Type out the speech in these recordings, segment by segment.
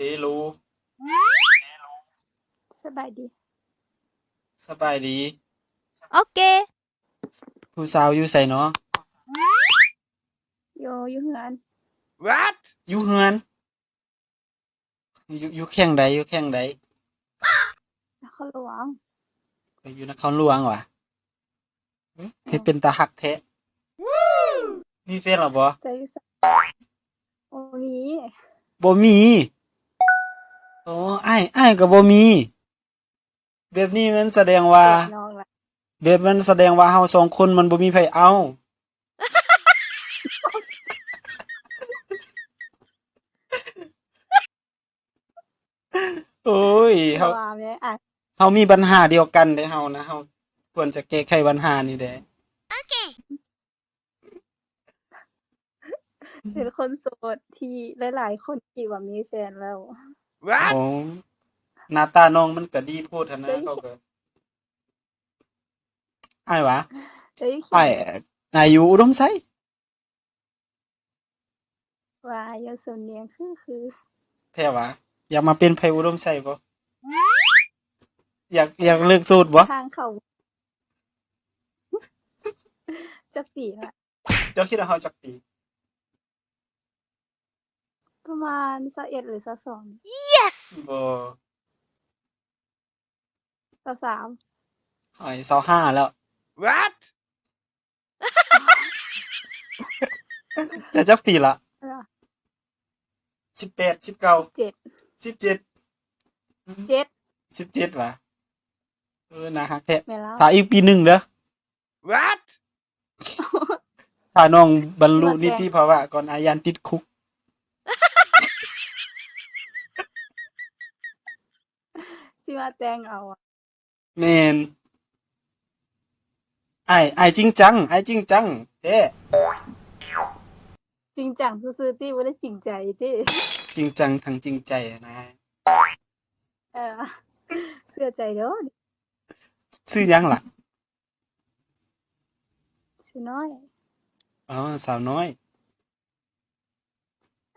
ເລໂລ ສະບາຍດີ. ສະບາຍດີ. ໂອເຄ. ຜູ້ສາວຢູ່ໃສເນາະ? ຢູ່ ຢູ່ເຮືອນ. What? ຢູ່ເຮືອນ? ຢູ່ ຢູ່ແຂວງໃດ? ຢູ່ແຂວງໃດ? ນະຄອນຫຼວງ. ໄປຢູ່ນະຄອນຫຼວງຫວາ? ອືມ ຄືເປັນຕາຮັກແທ້. ມີແຟນແລ້ວບໍ່? ເຈົ້າຢູ່ໃສ? ບໍ່ມີ. ບໍ່ມີ? ໂອ້ ອ້າຍ ອ້າຍກໍບໍ່ມີ. ແບບນີ້ມັນສະແດງວ່າ ແບບນັ້ນສະແດງວ່າເຮົາສອງຄົນມັນບໍ່ມີໃຜເອົາ. ໂອ້ຍ ເຮົາ ເຮົາມີບັນຫາດຽວກັນເດ້ເຮົານະ, ເຮົາຄວນຈະແກ້ໄຂບັນຫານີ້ແດ່. ເປັນຄົນໂສດທີ່ຫຼາຍໆຄົນຄິດວ່າມີແຟນແລ້ວ. ໂອ້ ໜ້າຕານ້ອງມັນກະດີໂພດຫັ້ນນະ. ເຂົາກະ ອ້າຍຫວາ? ອ້າຍ ອ້າຍຢູ່ອຸດົມໄຊ. ວ່າຢູ່ສຳນຽງຄື ຄື ແທ້ຫວາ? ຢາກມາເປັນໄພອຸດົມໄຊບໍ່? ຢາກ ຢາກເລີກໂສດບໍ່? ທາງເຂົ້າ. ຈັກປີລະ? ເຈົ້າຄິດວ່າເຮົາຈັກປີ? ປະມານຊາວເອັດ ຫຼື ຊາວສອງ. Yes! ບໍ່. ຊາວສາມ. ຫາຍ ຊາວຫ້າແລ້ວ. What? ເຈົ້າຈັກປີລະ? ສິບແປດ ສິບເກົ້າ ເຈັດ ສິບເຈັດ. ເຈັດ ສິບເຈັດຫວາ? ເອີ ໜ້າຮັກແທ້. ຖ້າອີກປີໜຶ່ງເດີ. What? ຖ້ານ້ອງບັນລຸນິຕິພາວະກ່ອນ ອ້າຍຢ້ານຕິດຄຸກ. ຊິມາແຕ່ງເອົາ. ແມ່ນ. ອ້າຍ ອ້າຍຈິງຈັງ ອ້າຍຈິງຈັງແທ້. ຈິງຈັງຊື່ໆຕິ ບໍ່ໄດ້ຈິງໃຈຕິ? ຈິງຈັງທັງຈິງໃຈນະ. ເອີ ເຊື່ອໃຈໂລດ. ຊື່ຫຍັງລະ? ຊື່ນ້ອຍ. ອໍ ສາວນ້ອຍ.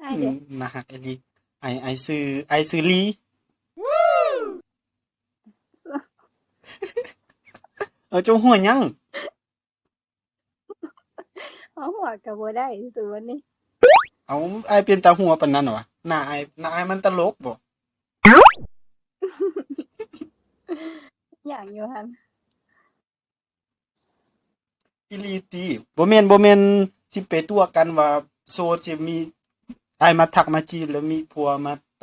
ອ້າຍເດ? ອືມ ໜ້າຮັກອີ່ຫຼີ. ອ້າຍ ອ້າຍຊື່ ອ້າຍຊື່ລີ. ເອົາ ເຈົ້າຫົວຫຍັງ? ເອົາ ຫົວກໍບໍ່ໄດ້ ສູນີ້. ເອົາ ອ້າຍເປັນຕາຫົວປານນັ້ນຫວາ? ໜ້າອ້າຍ ໜ້າອ້າຍມັນຕະຫຼົກບໍ? ຫຍັງຢູ່ຫັ້ນ? ອີ່ຫຼີຕິ? ບໍ່ແມ່ນ ບໍ່ແມ່ນຊິໄປຕົວະກັນວ່າໂສດ ຊິມີອ້າຍມາທັກມາຈີບ ແລ້ວມີຜົວມາ